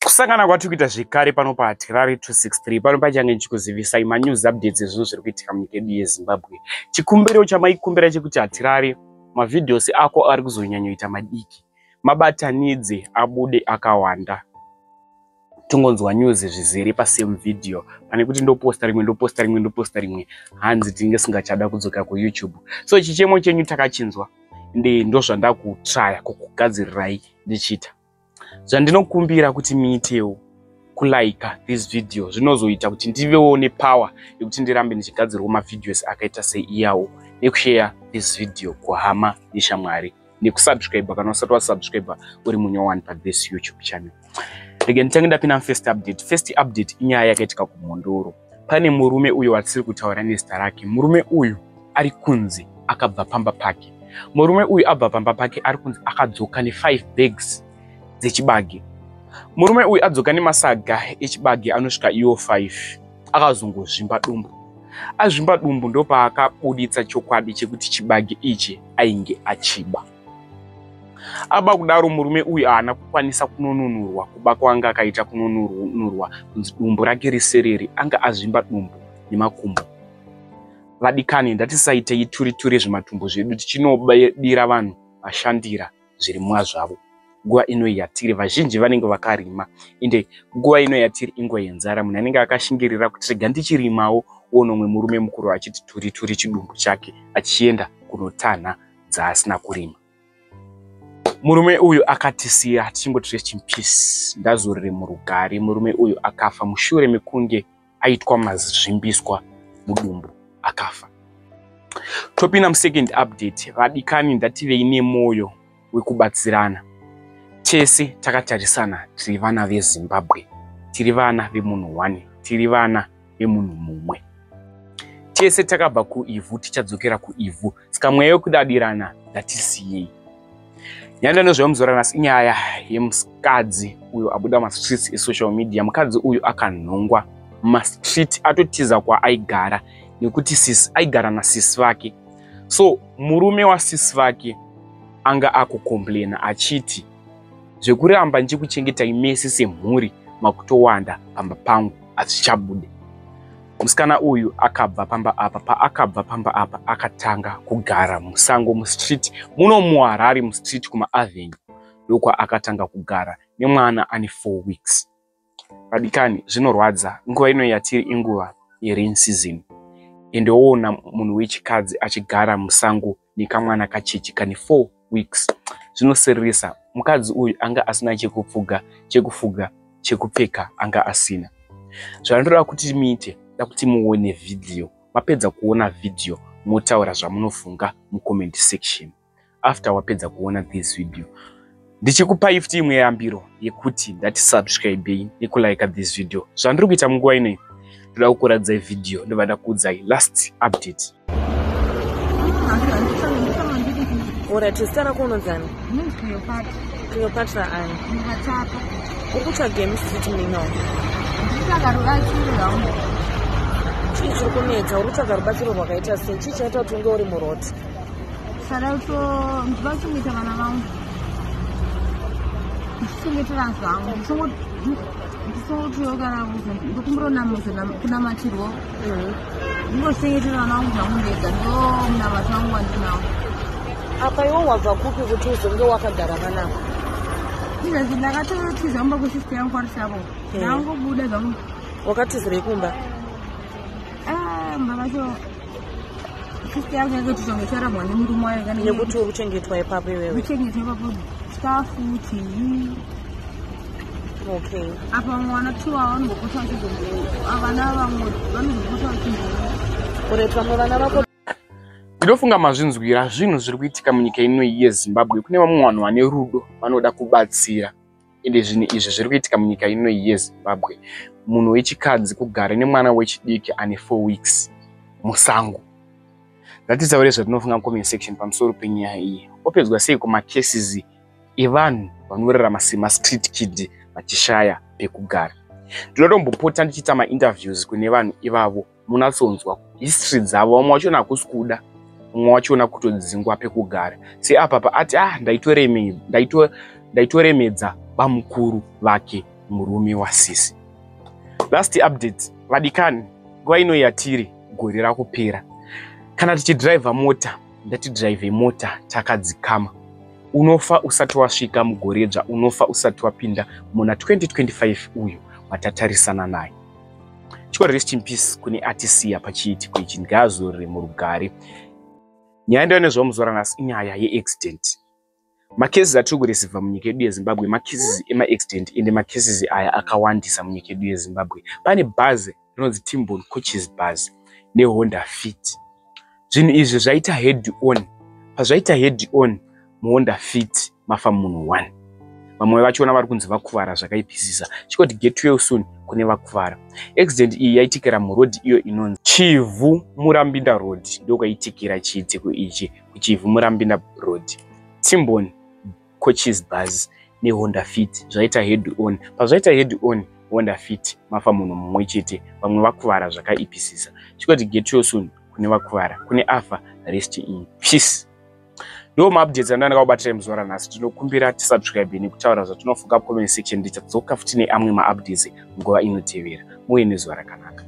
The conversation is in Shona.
Kusangana kwatiri kuita zvekare pano paHatirari 263 pano pachange ndichikuzivisai manews updates ezvinhu zviri kuitika munyika yedu yeZimbabwe. Chikumbiro chamaikumbira chekuti Hatirari mavideos ako ari kuzonyanyoita madiki, mabatanidze abude akawanda. Tongonzwa news zvizere pasame video pane kuti ndoposta rimwe, ndoposta rimwe, ndoposta rimwe, hanzi tinenge singachada kudzoka kuYouTube. So chichemo chenyu takachinzwa, ende ndozvandakutraya kukugadzirirai ndichiita. Zvandinokumbira kuti muitewo kulaika this video, zvinozoita kuti ndivewo nepower yekuti ndirambe ndichigadzirawo mavideos akaita seiyawo, nekushare this video kuhama neshamwari, nekusubscribe kana usati wasubscribe uri munyowani pathis YouTube channel. Rege nditange ndapinda mufirst update. First update inyaya yakaitika kuMhondoro. Pane murume uyo watisiri kutaura nezita rake. Murume uyu ari kunzi akabva pamba pake. Murume uyu abva pamba pake, ari kunzi akadzoka ne5 bags dzechibage. Murume uyu adzoka nemasaga echibage anosvika iwo 5. Akazongozvimba dumbu. Azvimba dumbu, ndopaakabuditsa chokwadi chekuti chibage ichi ainge achiba. Aba kudaro, murume uyu haana kukwanisa kunonunurwa kuba kwaanga akaita, kunonunurwa kunzi dumbu rake riserere. Anga azvimba dumbu nemakumbo. Vadikani, ndatisaitei turi turi zvimatumbu zvedu tichinobira vanhu vashandira zvirimwa zvavo. Nguva ino yatiri, vazhinji vanenge vakarima, ende nguva ino yatiri inguva yenzara. Munhu anenge akashingirira kuti rega ndichirimawo, uone umwe murume mukuru achiti turi turi chidumbu chake achienda kunotanha dzaasina kurima. Murume uyu akatisiya, tichingoti rest in peace, ndazorere murugare. Murume uyu akafa mushure mekunge aitwa mazvimbiswa mudumbu, akafa. Topinda musecond update. Vadikani, ndativei nemwoyo wekubatsirana. Tese takatarisana, tiri vana veZimbabwe, tiri vana vemunhu one, tiri vana vemunhu mumwe. Tese takabva kuivhu, tichadzokera kuivhu, saka mweya wekudadirana ngatisiyei. Nyaya ndanozvamuzuva ranhasi inyaya yemukadzi uyo abuda mastreets esocial media. Mukadzi uyu akanhongwa mumastreet, atotiza kwaaigara nekuti sisi aigara nasisi vake. So murume wasisi vake anga akucomplaina achiti zvekuramba ndichikuchengetai mese semhuri makutowanda pamba pangu hazvichabude. Musikana uyu akabva pamba apa. Paakabva pamba apa, akatanga kugara musango, mustreet muno muHarare, mustreet kumaavenue, ndokwaakatanga kugara nemwana ane 4 weeks. Vadikani, zvinorwadza. Nguva ino yatiri inguva yerain season, ende woona munhu wechikadzi achigara musango nekamwana kacheche kane 4 weeks, zvinosiririsa. Mukadzi uyu anga asina chekupfuga, chekufuga, chekupfeka anga asina. Zvandoda kuti muite, da kuti muone vhidhiyo. Mapedza kuona vhidhiyo, motaura zvamunofunga mucomment section after wapedza kuona this video. Ndichikupai futi imwe yambiro yekuti ndatisubscribei nekulike this video. Zvandiri kuita munguva inoi, ndoda kukuratidzai vhidhiyo, ndobva ndakuudzai last update. Alright, zita rako unonzani? Ndinonzi Cleopatra. Cleopatra ani? Mukatapa. Uri kutsvaga mustreet muno? Ndikutsvaga rubatsiro rwangu. Chii chiri kunetsa? Uri kutsvaga rubatsiro rwakaita sei? Chii chaita kuti unge uri muroad? Saka kuto ndinoda kuchengeta vana vangu. Ndichichengetera zvangu. Ndisongotiwo kana ndokumbira kunamatirwo. Ndingochengetera vana vangu zvangu ndega, ndo munamato wangu wandinawo. Apa iwe wabva kupi kuti uzonge wakagara panapa? Izvezvi ndakatotiza kumba kwesister yangu kwaRusapo. Ndangobuda zvangu. Wakatizirei kumba? Ah, mba vacho sister yangu yakatitongecharambwa nemurume wayo kana. Nekuti uri kuchengetwa ipapo iwewe? Kuchengetwa ipapo, chikafu, chii. Apa vamwe vana two ava vanombopota vachizombo, vana vamwe vanozombopota vachimbo. Alright, vamwe vana vako. Ndinofunga mazvinzwira zvinhu zviri kuitika munyika ino yeZimbabwe. Kune vamwe vanhu vane rudo, vanoda kubatsira, ende zvinhu izvi zviri kuitika munyika ino yeZimbabwe. Munhu wechikadzi kugara nemwana wechidiki ane 4 weeks musango. Ngatitaure zvatinofunga mucomment section pamusoro penyaya iyi. Opedzwa sei kumacases evanhu vanorarama semastreet kid vachishaya pekugara? Ndinotombopota ndichiita mainterviews kune vanhu ivavo, munatsonzwa history dzavo. Vamwe vachona hakusi kuda, mumwe wachona kutodzingwa pekugara. Seapapa ati ah, ndaitoremedza bamukuru vake. Murume wasisi. Last update, vadikani, nguva ino yatiri gore rakupera, kana tichidhiraivha mota, ngatidhiraivhe mota takadzikama. Unofa usati wasvika mugoredzva, unofa usati wapinda muna 2025 uyu watatarisana naye. Chiko rest in peace kune atisiya pachiitiko ichi, ngaazorore murugare. Nyaya ndiyo nezvamuzuva ranhasi inyaya yeaccident. Macases atiri kureceiva munyika yedu yeZimbabwe, macases emaaccident, ende macases aya akawandisa munyika yedu yeZimbabwe. Pane bhazi rinonzi Timbon Coaches bus neHonda Fit. Zvinhu izvi zvaita head on. Pazvaita head on, muHonda Fit mafa munhu 1, vamwe vachona vari kunzi vakuvara zvakaipisisa. Chikoti get well soon kune vakuvara. Accident iyi yaitikira muroad iyo inonzi Chivhu Murambinda Road. Ndokwaitikira chiitiko ichi kuChivhu Murambinda Road. Timbon Coaches bus neHonda Fit zvaita head on. Pazvaita head on, Honda Fit mafa munhu mumwe chete, vamwe vakuvara zvakaipisisa. Chikoti get well soon kune vakuvara, kune afa, rest in peace. Ndo maupdates andanga ndakakubatirei muzuva ranhasi. Tinokumbira tisubscribe nekutaura zvatinofunga comment section. Ndichadzoka futi neamwe maupdates nguva inotevera. Muve nezuva rakanaka.